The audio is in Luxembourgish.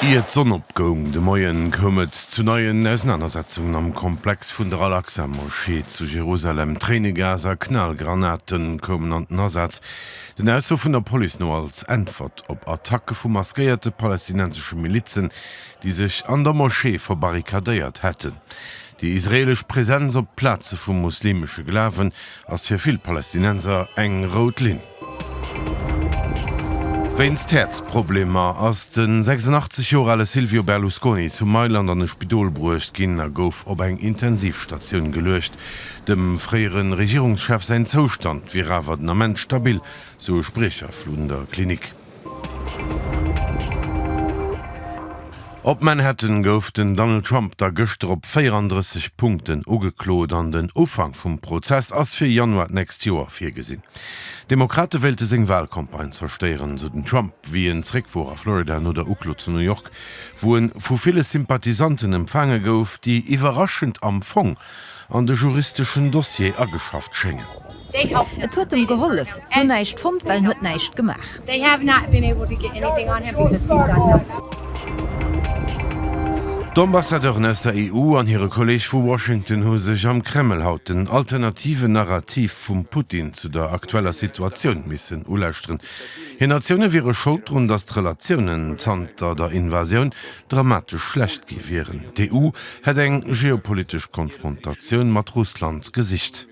Ier d'Sonn opgoung de Moien, koum et zu neien Ausenanersetzungen am Komplex vun der Al-Aqsa-Moschee zu Jerusalem. Tréinegas a Knallgranate koumen an den Asaz, den Ausso vun der Police no als Äntwert op Attacke vu maskéierte palästinensesche Milizen, déi sech an der Moschee verbarrikadéiert hätten. Déi israeelesch Presenz op Plaze vum muslimesche Glawen ass fir vill Palästinenser eng rout Linn. Wéinst Häerzproblemer ass de 86 Joer ale Silvio Berlusconi zu Mailand an e Spidol bruecht ginn a gouf op eng Intensivstatioun geluecht. Dem fréiere Regierungschef säin Zoustand wier awer den Ament stabil, sou e Spriecher vun der Klinik. Op Manhattan gouf den Donald Trump da gëschter op 34 Punkten ugeklot an den Ufank vum Prozess ass fir Januar d'nächst Joer virgesinn. D'Demokrate wéilte seng Walcampagne zerstéieren, sou den Trump, wéi en zréck wor a Florida no der Uklo zu New York, wou en vu ville Sympathisanten empfaange gouf, déi iwwerraschend am Fong an de juristeschen Dossier ageschafft schéngen. Et huet em gehollef. Se hunn näischt fonnt, well en huet näischt gemaach. D'Ambassadeuren aus der EU an hire Kolleeg vu Washington hu sech am Kreml haut den alternativen Narrativ vum Putin zu der aktueller Situatioun missen ulauschteren. Hir Natioune wiere Schold drun, datt d'Relatiounen zanter der Invasioun dramatesch schlecht gi wieren. D'EU hätt eng geopolitesch Konfrontatioun mat Russland gesicht.